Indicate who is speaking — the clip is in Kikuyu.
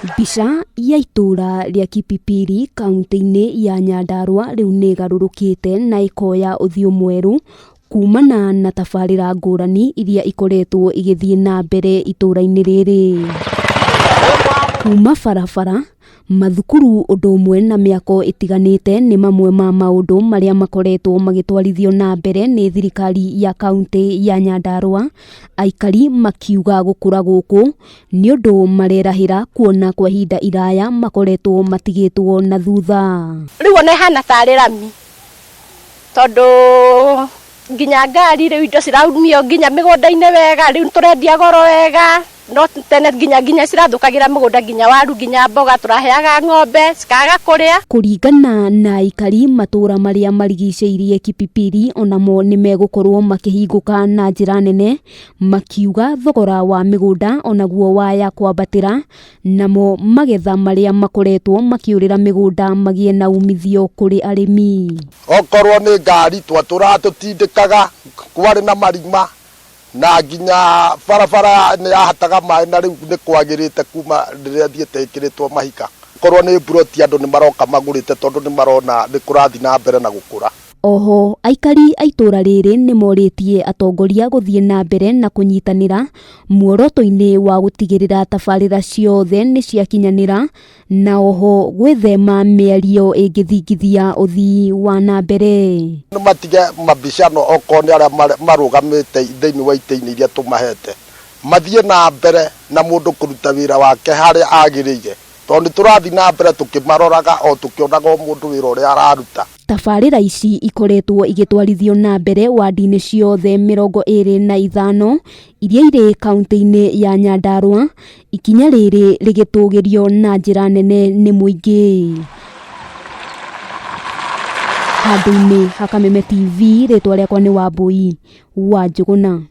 Speaker 1: Mbica ya itũũra rĩa Kipipiri kauntĩ-inĩ ya Nyandarua rĩu nĩ ĩgarũrũkĩte na ĩkoya ũthiũ mwerũ kumana na tabarĩra ngũrani iria ikoretwo igĩthiĩ na mbere itũũra-inĩ rĩrĩ. Kuma barabara, mathukuru ũndũ ũmwe na mĩako ĩtiganĩte nĩ mamwe ma maũndũ marĩa makoretwo magĩtwarithio na mbere nĩ thirikari ya kauntĩ ya Nyandarua, aikari makiuga gũkũra gũkũ nĩ ũndũ marerahĩra kuona kwa ihinda iraya makoretwo matigĩtwo na thutha.
Speaker 2: Rĩu ona ĩhana tarĩ rami tondũ nginya ngari rĩu indo ciraumio nginya mĩgũnda-inĩ wega, rĩu tũrendia goro wega, no tene nginya nginya cirathũkagĩra mũgũnda nginya waru nginya mboga tũraheaga ng'ombe cikaga kũrĩa.
Speaker 1: Kũringana na aikari matũra marĩa marigicĩirie Kipipiri onamo nĩ megũkorwo makĩhingũka na njĩra nene, makiuga thogora wa mĩgũnda onaguo waya kwambatĩra, namo magetha marĩa makoretwo makĩũrĩra mĩgũnda magĩe na umithio kũrĩ arĩmi.
Speaker 3: Okorwo nĩ ngari twatũraga tũtindĩkaga, kwarĩ na marima na nginya barabara nĩ yahataga maĩ na rĩu nĩ kwagĩrĩte kuma rĩrĩa thiĩte ĩkĩrĩtwo mahiga. Okorwo nĩ mburoti andũ nĩ maroka magũrĩte tondũ nĩ marona nĩ kũrathiĩ na mbere na gũkũra.
Speaker 1: Oho, aikari a itũũra rĩrĩ nĩ morĩtie atongoria gũthiĩ na mbere na kũnyitanĩra muoroto-inĩ wa gũtigĩrĩra tabarĩra ciothe nĩ ciakinyanĩra na oho gwĩthema mĩario ĩngĩthingithia ũthii wa na mbere.
Speaker 3: Nĩ matige mabicano okorwo nĩ arĩa marũgamĩte thĩinĩ wa itĩ-inĩ iria tũmahete, mathiĩ na mbere na mũndũ kũruta wĩra wake harĩa agĩrĩire, tondũ nĩ tũrathiĩ na mbere tũkĩmaroraga o tũkĩonaga o mũndũ wĩra ũrĩa araruta.
Speaker 1: Tabarĩra ici ikoretwo igĩtwarithio na mbere wandi-inĩ ciothe 25 iria irĩ kauntĩ-inĩ ya Nyandarua, ikinya rĩrĩ rĩgĩtũgĩrio na njĩra nene nĩ mũingĩ. Handũ-inĩ ha Kameme TV, rĩtwa rĩakwa nĩ Wambũi wa Njũgũna.